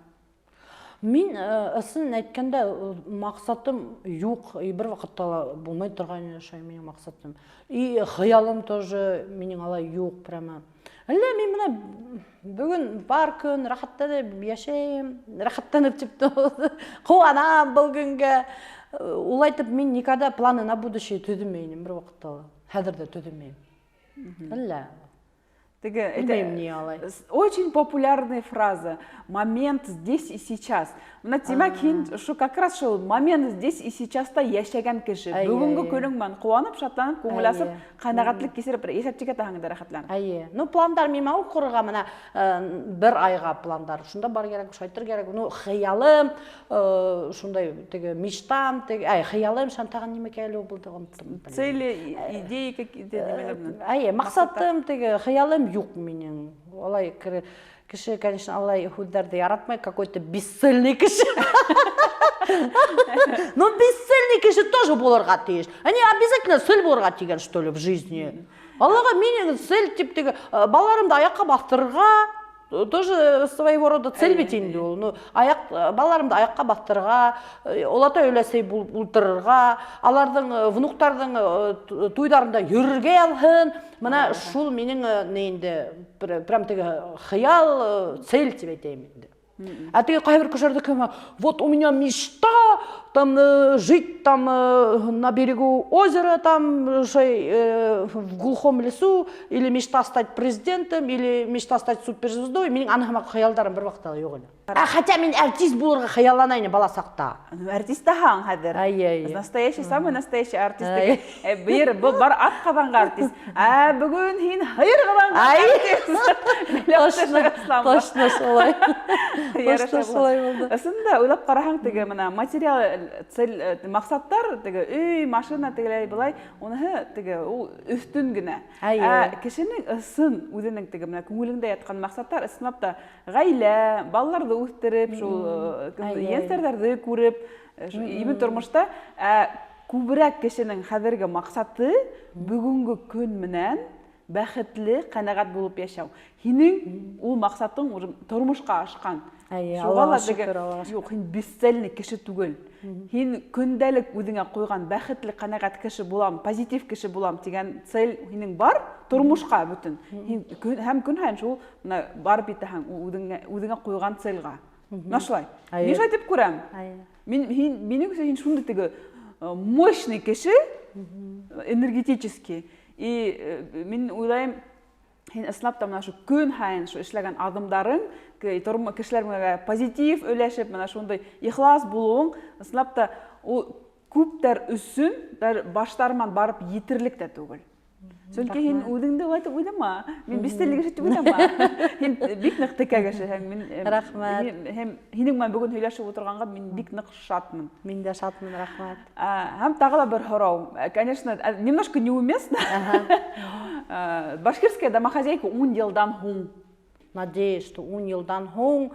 Мин, ысын әйткәндә, маҡсатым юҡ, и бер ваҡытта ла булмай торған шулай минең маҡсатым. И хыялым тоже минең алай юҡ прямо. Әллә мин бына бөгөн бар көн рәхәтләнеп йәшәйем, рәхәтләнеп тип ҡыуанам был көнгә. Улай итеп мин никогда планы на будущее төҙөмәй инем бер ваҡытта ла. Хәҙер ҙә төҙөмәйем. Әллә. Теге Белмәйем, ни алай. Очень популярная фраза: «Момент здесь и сейчас». Мына, тимәк, һин ошо как раз шул момент здесь и сейчас та йәшәгән кеше. Бөгөнгө көнөң менән ҡыуанып, шатланып, күңел асып, ҡәнәғәтлек кисереп, бер йәшәп китәһең инде рәхәтләнеп. Эйе. Ну, пландар мин могу ҡорорға, мына бер айға пландар. Шунда бар кәрәк, шайтыр кәрәк. Ну, хыялым, шундай теге мечтам, теге, ай, хыялым, шан тағы нимә әле булды, оноттом. Цели, идеи какие-то, нимәләр менән? Эйе, маҡсатым, теге хыялым юҡ минең. Улай кеше, конечно, алай һүҙҙәрҙе яратмай, какой-то бесцельный кеше. Ну, бесцельный кеше тоже булырға тейеш. Они обязательно цель булырға тигән, что ли, в жизни? Аллаға, минең цель тип теге балаларымды аяҡҡа баҫтырырға, тоже своего рода цель бит инде ул. Ну, аяҡ балаларымды аяҡҡа баҫтырырға, олатай өләсәй булып ултырырға, аларҙың внуктарҙың туйҙарында йөрөргә яҙһын. Мына шул минең ни инде, прям теге хыял, цель тип әйтәйем инде. А теге ҡайһы бер кешеләрҙе кем, вот у меня мечта там жить там на берегу озера там шей, в глухом лесу, или мечта стать президентом, или мечта стать суперзвездой. Минең уның һымаҡ хыялдарым бер ваҡытта ла юҡ ине. А хотя мин артист булырға хыяллана инем бала саҡта. Артист таһаң хәҙер. Ай, ай. Настоящий, самый настоящий артист. Бер был бар ат ҡаҙанған артист. Ә бөгөн һин һыйыр ҡаҙанған артист. Точно, точно шулай. Точно шулай булды. Ысынында уйлап ҡараһаң, теге мына материал цель, маҡсаттар, теге өй, машина, тегеләй былай, уныһы теге ул өҫтөн генә. Ә кешенең ысын үҙенең теге мына күңелендә ятҡан маҡсаттар ысынлап та ғаилә, балаларҙы үҫтереп, шул ейәнсәрҙәрҙе күреп, имен тормошта, ә күберәк кешенең хәҙерге маҡсаты бөгөнгө көн менән бәхетле, ҡәнәғәт булып йәшәү. Һинең ул маҡсатың уже тормошҡа ашҡан. Әйе, Шуға Аллаға ла теге шөкөр, Аллаға шөкөр. Юҡ, һин бесцельный кеше түгел. Һин көндәлек үҙеңә ҡуйған бәхетле, ҡәнәғәт кеше булам, позитив кеше булам тигән цель һинең бар, тормошҡа бөтөн. Һин көн, һәм көн һайын шул мына барып етәһең үҙеңә ҡуйған цельға. Мына шулай. Мин шулай тип күрәм. Мин, һин, минең өсөн һин шундай теге мощный кеше, энергетический. И мин уйлайым, һин ысынлап та мына ошо көн һайын ошо эшләгән аҙымдарың, кешеләр менән позитив өләшеп, мына шундай ихлас булыуың, ысынлап та ул күптәр өсөн даже баштары менән барып етерлек тә түгел. Сөнки һин үҙеңде улай итеп уйлама. Мин бесцельный кеше тип уйлама. Һин бик ныҡ текә кеше һәм мин, Рәхмәт. Һәм һинең менән бөгөн һөйләшеп ултырғанға мин бик ныҡ шатмын. Мин дә шатмын, рәхмәт. Һәм тағы ла бер һорау. Конечно, немножко неуместно. Башкирская домохозяйка ун йылдан һуң. Надеюсь, что ун йылдан һуң,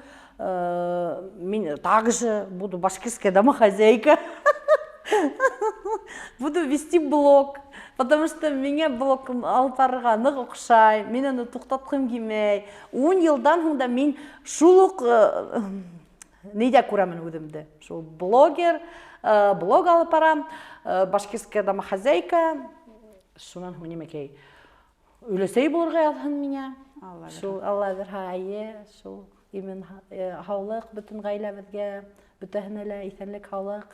мин также буду башкирская домохозяйка. Буду вести блог, потому что миңә блог алып барырға ныҡ оҡшай, мин уны туҡтатҡым килмәй. Ун йылдан һуң да мин шул уҡ нейҙә күрәмен үҙемде. Шул блогер, блог алып барам, башкирская домохозяйка. Шунан һуң нимәкәй? Өләсәй булырға яҙһын миңә. Алла бирһә. Шул Алла бирһә, эйе, шул имен, һаулыҡ бөтөн ғаиләбеҙгә, бөтәһенә лә иҫәнлек, һаулыҡ.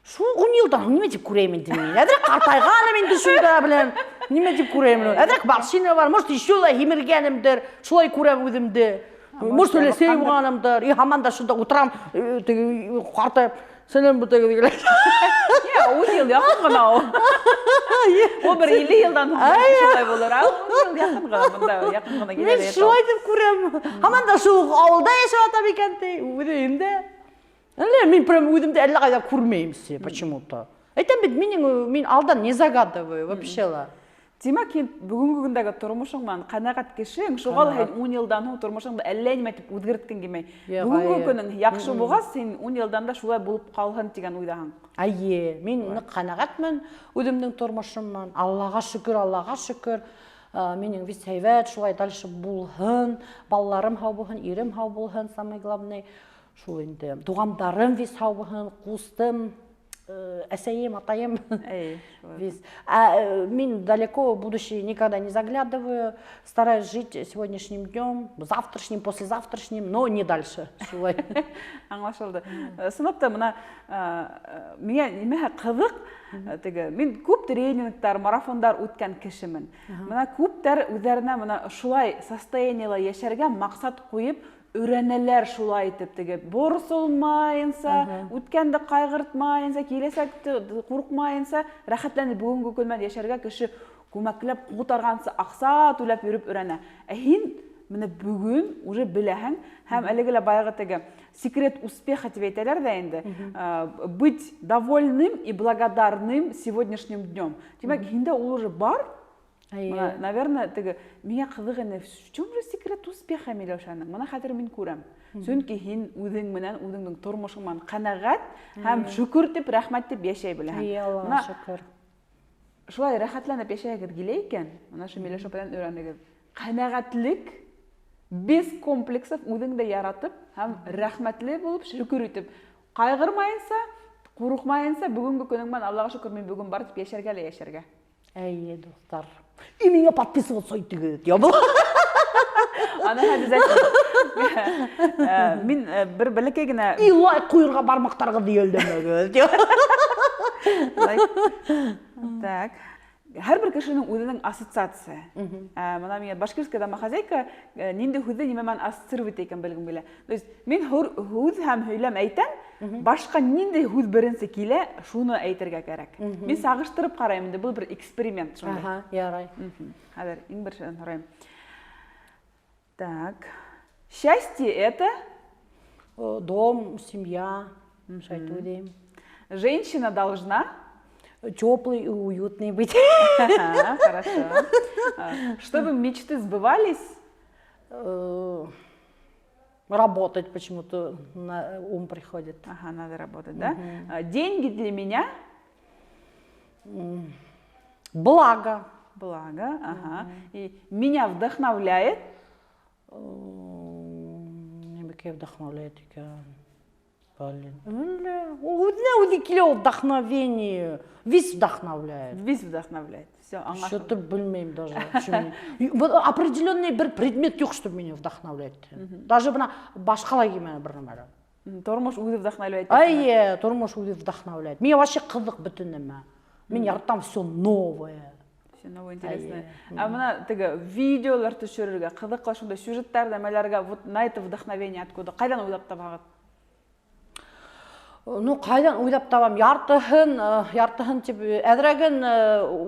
Шул ун йылдан һуң нимә тип күрәйем инде мин? Әҙерәк ҡартайғаным инде шунда белән. Нимә тип күрәйем мин? Әҙерәк морщина бар, может, еще ла һимергәнемдер. Шулай күрәм үҙемде. Может, өләсәй булғанымдыр. И һаман да шунда ултырам, теге ҡартайып, сәләм бөтәгеҙ тигән. Йә, ун йыл яҡын ғына ул. Ул бер илле йылдан һуң шулай булыр. Ә 10 йыл яҡын ғына, бында яҡын ғына килә Мин лә шулай тип күрәм. Һаман да шул ауылда йәшәп ятам икән ти, үҙе инде. Әллә мин прям үҙемде әллә ҡайҙа күрмәйем се почему-то. Әйтәм бит, мин алдан не загадываю вообще ла. Тимәк, һин бөгөнгө көндәге тормошоң менән ҡәнәғәт кешең, шуға ла һин 10 йылдан һуң тормошоңдо әллә нимә тип үҙгәрткең килмәй. Юҡ, Бөгөнгө эйе. көнөң яҡшы булғас, һин 10 йылдан да шулай булып ҡалһын тигән уйҙаһың. Эйе, мин ныҡ ҡәнәғәтмен үҙемдең тормошом менән. Аллаға шөкөр, Аллаға шөкөр. Минең весь һәйбәт, шулай дальше булһын, балаларым һау булһын, ирем һау булһын, самое главное. Шул инде. Туғандарым весь һау булһын, ҡустым, әсәйем, атайым. Эй, шулай. Весь. А мин далеко в будущее никогда не заглядываю, стараюсь жить сегодняшним днем, завтрашним, послезавтрашним, но не дальше. Шулай. Аңлашылды. Ысынлап та мына миңә нимәһе ҡыҙыҡ, теге мин күп Күп тренингтар, марафондар үткән кешемен. Мына күптәр үҙҙәренә мына шулай состояниела йәшәргә маҡсат ҡуйып өйрәнәләр шулай итеп теге борсолмайынса, үткәнде ҡайғыртмайынса, киләсәкте ҡурҡмайынса, рәхәтләнеп бөгөнгө көн менән йәшәргә кеше күмәкләп ҡутарғансы аҡса түләп йөрөп өйрәнә. Ә һин менә бөгөн уже беләһең һәм әлеге лә баяғы теге секрет успеха тип әйтәләр ҙә инде, быть довольным и благодарным сегодняшним днем. Тимәк, һиндә ул уже бар. Мына, наверное, теге миңә ҡыҙыҡ ине, в чем же секрет успеха Миләүшәнең? Мына хәҙер мин күрәм. Сөнки һин үҙең менән, үҙеңдең тормошоң менән ҡәнәғәт һәм шөкөр тип, рәхмәт тип йәшәй беләһең. Эйе, Аллаға Мына шөкөр. Шулай рәхәтләнеп йәшәгеҙ килә икән, мына ошо Миләүшә апайҙан өйрәнегеҙ. Ҡәнәғәтлек, без комплексов, үҙеңде яратып һәм рәхмәтле булып, шөкөр итеп, ҡайғырмайынса, ҡурҡмайынса, бөгөнгө көнөң менән Аллаға шөкөр, мин бөгөн бар тип йәшәргә лә йәшәргә. Эйе, дуҫтар. И миңә подписываться итегеҙ. Ябыла. Аны обязательно. Мин бер бәләкәй генә И лайк ҡуйырға бармаҡтарығыҙҙы йәлләмәгеҙ. Лайк. Так. Һәр бер кешенең үҙенең ассоциация. Мына миңә «Башкирская домохозяйка» ниндәй һүҙҙе нимә менән ассоциировать икән белгем килә. То есть мин һүҙ һәм һөйләм әйтәм, башҡа ниндәй һүҙ беренсе килә, шуны әйтергә кәрәк. Мин сағыштырып ҡарайым инде, был бер эксперимент шундай. Аһа, ярай. Хәҙер иң беренсенән һорайым. Так. Счастье это? Дом, семья, шулай уйлайым. Женщина должна? Теплый и уютный быть. Ага, хорошо. Чтобы мечты сбывались? Работать почему-то на ум приходит. Ага, надо работать, да? Деньги для меня? Благо. Благо, ага. И меня вдохновляет? Нимәкәй вдохновляет икән? Блин. Үҙенә үҙе килә ул вдохновение. Весь вдохновляет. Весь вдохновляет. Все, аңлашылды. Что-то белмәйем даже. Вот определенный бер предмет юҡ, чтобы меня вдохновлять. Даже бына башҡалай килмәне бер нәмә. Тормош үҙе вдохновляет. Эйе, тормош үҙе вдохновляет. Миңә вообще ҡыҙыҡ бөтөн нәмә. Мин яратам все новое. Все новое, интересное. А мына теге видеолар төшөрөргә, ҡыҙыҡлы шундай сюжеттар нәмәләргә, вот на это вдохновение откуда? Ҡайҙан уйлап табаһығыҙ? Ну, ҡайҙан уйлап табам? Яртыһын тип, әҙерәген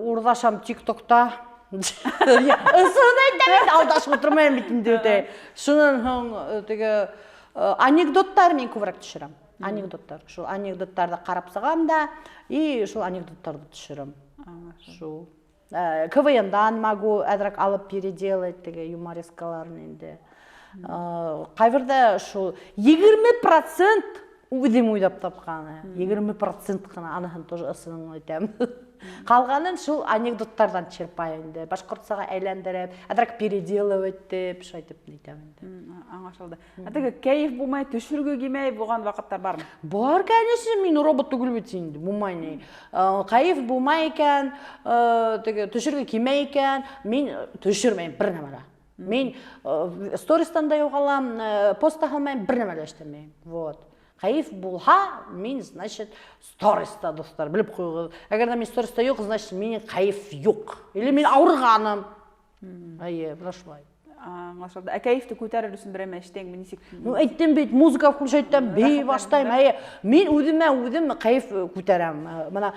урлашам ТикТокта. Ысын әйтәм инде, алдашып ултырмайым бит инде үтә. Шунан һуң теге анекдоттар мин күберәк төшөрәм. Анекдоттар. Шул анекдоттарҙы ҡарап сығам да, и шул анекдоттарҙы төшөрәм. Шул. КВН-дан могу әҙерәк алып переделать теге юморескаларын инде. Ҡайберҙә шул 20% үҙем уйлап тапҡаны. 20% ҡына, аныһын тоже ысынын әйтәм. Ҡалғанын шул анекдоттарҙан черпаю инде. Башҡортсаға әйләндереп, әҙерәк переделывать итеп, шулай итеп әйтәм инде. Аңлашылды. Ә теге кәйеф булмай, төшөргө килмәй булған ваҡыттар бармы? Бар, конечно, мин робот түгел бит инде, булмай ни. Кәйеф булмай икән, теге төшөргө килмәй икән, мин төшөрмәйем бер нәмә лә. Мин стористан да юғалам, пост та һалмайым, бер нәмә лә эшләмәйем. Вот. Кәйеф булһа, мин, значит, сториста, дуҫтар, белеп ҡуйығыҙ. Әгәр ҙә мин сториста юҡ, значит, минең кәйеф юҡ. Или мин ауырғаным. Эйе, бына шулай. Аңлашылды. Ә кәйефте күтәрер өсөн берәй эштәңме, нисек? Ну, әйттем бит, музыка включать итәм, бейей Рәхәтләнеп, башлайым. да? Эйе, мин үҙемә үҙем кәйеф күтәрәм. Мына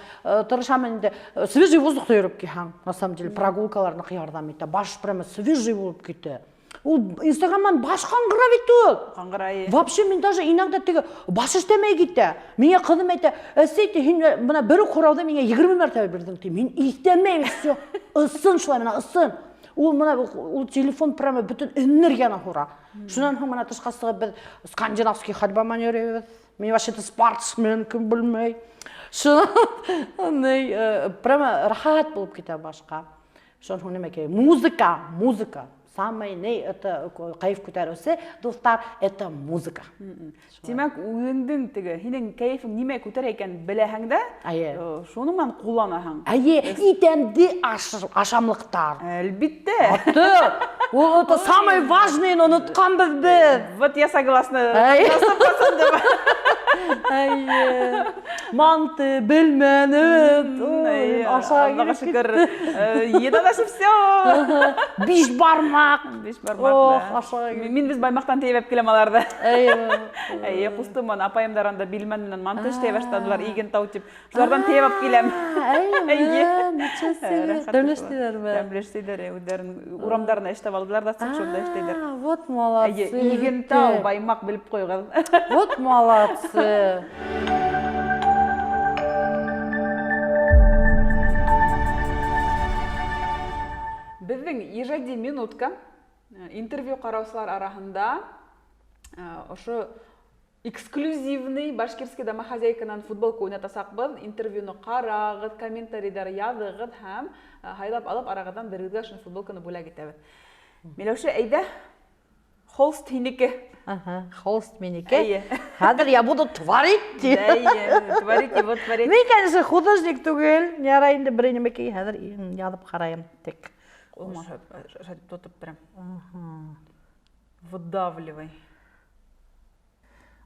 тырышам инде. Свежий воздухта йөрөп килһәң, на самом деле, прогулкалар ныҡ ярҙам итә. Баш прямо свежий булып китә. Ул Инстаграмдан баш ҡаңғыра бит ул. Ҡаңғыра, эйе. Вообще мин даже иногда теге баш эшләмәй китә. Миңә ҡыҙым әйтә, әсәй, ти, һин бына бер үк һорауҙы миңә 20 мәртәбә бирҙең, ти. Мин иҫтәмәйем, всё. Ысын шулай, мына ысын. Ул мына ул телефон прямо бөтөн энергияны һура. Шунан һуң мына тышҡа сығып беҙ скандинавский ходьба менән йөрөйбөҙ. Мин вообще-то спортсмен, кем белмәй. Шунан прямо рәхәт булып китә башҡа. Шунан һуң нимә кәрәк? Музыка, музыка. Самый ни это кәйеф күтәреүсе, дуҫтар, это музыка. Тимәк, үҙеңдең теге, һинең кәйефең нимә күтәрә икәнен беләһең дә, Эйе. Шуның менән ҡулланаһың. Эйе, и тәмле ашамлыҡтар. Әлбиттә. Аты, ул это самый важный, онотҡанбыҙ беҙ. Вот я согласна. Эйе. 100%. Әйе. Манты, белмән, Ой, аша Аллаға шөкөр. Еда наше все. Биш бармак. Биш бармак. Ох, аша. Мин без баймактан тейбәп киләм аларҙы. Әйе. Әйе, ҡустым, апайымдар анда билмән менән манты эшләй башланылар, иген тау тип. Шуларҙан тейеп алып киләм. Әйе. Ничего себе. Тәмле эшләйләрме? Тәмле эшләйләр, үҙҙәрен урамдарына эшләп алдылар да, шунда эшләйләр. Вот молодцы. Әйе, Игентау, Баймаҡ белеп ҡуйығыҙ. Вот молодцы. Беҙҙең ижади минутка интервью ҡараусылар араһында ошо эксклюзивный Башкирский домохозяйканан футболка уйнатасаҡбыҙ. Интервьюны ҡарағыҙ, комментарийҙар яҙығыҙ һәм һайлап алып арағыҙҙан берегеҙгә ошо футболканы бүләк итәбеҙ. Миләүшә, әйҙә, холст һинеке. Ага, холст минеке. Әйе. Хәҙер я буду творить. Әйе, творить и вот творить. Мин, конечно, художник түгел. Ярай инде бер нәмәкәй хәҙер яҙып ҡарайым. Тик. Ҡулыма шайтып тотоп торам. Выдавливай.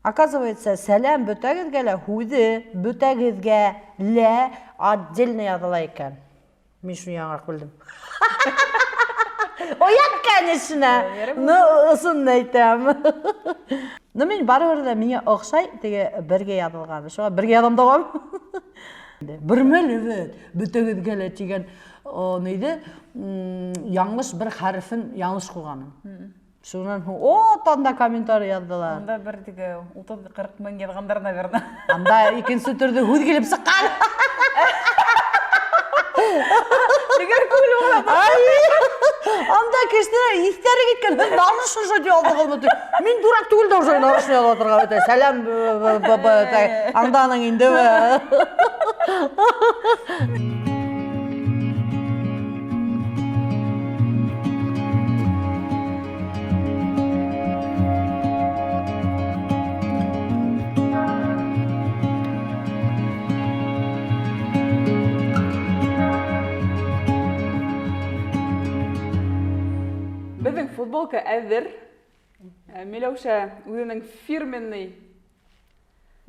Оказывается, сәләм бөтәгеҙгә лә һүҙе бөтәгеҙгә лә отдельно яҙыла икән. Мин шуны яңыраҡ белдем. Оят, конечно. Ну, ысын әйтәм. Ну, мин барыбер ҙә миңә оҡшай теге бергә яҙылған. Шуға бергә яҙам да ҡуям. Бер мәл бит бөтәгеҙгә лә тигән ниҙе яңылыш бер хәрефен яңылыш ҡуйғанмын. Шунан һуң, о, анда комментарий яҙҙылар. Анда бер теге 30-40 мең яҙғандар, наверное. Анда икенсе төрлө һүҙ килеп сыҡҡан. Тегер күңел була. Ай, анда кешеләр иҫтәре киткән. Һеҙ нарочно шулай яҙҙығыҙмы тип. Мин дурак түгел дә уже нарочно яҙып ултырға бит. Сәләм, аңданың инде. Беҙҙең футболка әҙер. Миләүшә үҙенең фирменный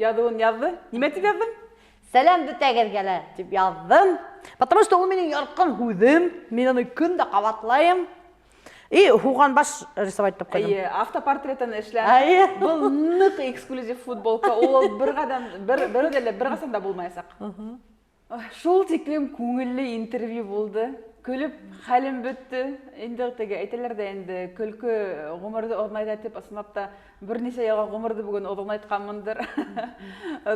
яҙыуын яҙҙы. Нимә тип яҙҙың? Сәләм бөтәгеҙгә лә тип яҙҙым. Потому что ул минең яратҡан һүҙем. Мин уны көн дә ҡабатлайым. И һуған баш рисовать итеп ҡуйҙым. Эйе, автопортретын эшләп. Эйе. Был ныҡ эксклюзив футболка. Ул бер ҡайҙан, бер, бер ҙә лә бер ҡасан да булмаясаҡ. Шул тиклем күңелле интервью булды. Көлөп хәлем бөттө. Инде теге әйтәләр ҙә инде, көлкө ғүмерҙе оҙонайта тип, ысынлап та бер нисә йылға ғүмерҙе бөгөн оҙонайтҡанмындыр.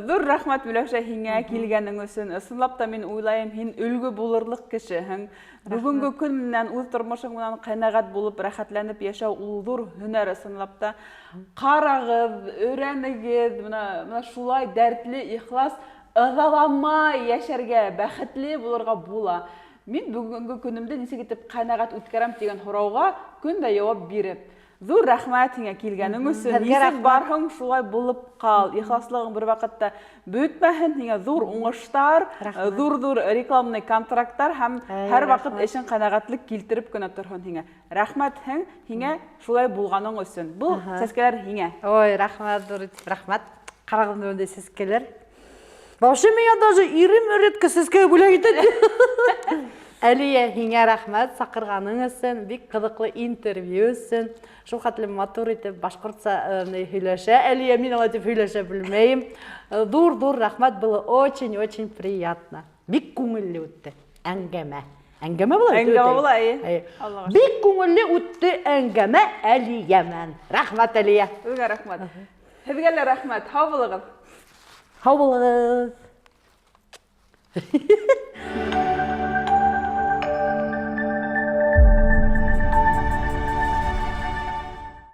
Ҙур рәхмәт, Миләүшә, һиңә килгәнең өсөн. Ысынлап та мин уйлайым, һин өлгө булырлыҡ кешеһең. Бөгөнгө көн менән үҙ тормошоң менән ҡәнәғәт булып, рәхәтләнеп йәшәү ул ҙур һөнәр ысынлап та. Ҡарағыҙ, өйрәнегеҙ, бына шулай дәртле, ихлас, ыҙаламай йәшәргә, бәхетле булырға була. Мин бөгөнгө көнөмдө нисек итеп ҡәнәғәт үткәрәм тигән һорауға көн дә яуап биреп. Ҙур рәхмәт һиңә килгәнең өсөн. Һеҙгә Нисек рәхмәт. барһың, шулай булып ҡал. Ихласлығың бер ваҡытта бөтмәһен. Һиңә ҙур уңыштар, Рәхмәт. ҙур-ҙур рекламный контракттар һәм Әй, һәр ваҡыт рәхмәт. эшең ҡәнәғәтлек килтереп кенә торһон һиңә. Рәхмәт һиңә шулай булғаның өсөн. Был сәскәләр һиңә. Ой, рәхмәт, ҙур итеп рәхмәт. Ҡарағыҙ бындай сәскәләр. Вообще миңә даже ирем редко сәскә бүләк итә. Әлиә, һиңә рәхмәт саҡырғаның өсөн, бик ҡыҙыҡлы интервью өсөн. Шул хәтлем матур итеп башҡортса һөйләшә. Әлиә, мин алай тип һөйләшә белмәйем. Ҙур-ҙур рәхмәт, было очень-очень приятно. Бик күңелле үтте әңгәмә. Әңгәмә була бит, Әңгәмә үтә. була, эйе. Эйе. Аллаға шөкөр. Бик күңелле үтте әңгәмә Әлиә менән. Рәхмәт, Әлиә. Һеҙгә рәхмәт. Һеҙгә лә рәхмәт. Һау булығыҙ. Һау булығыҙ.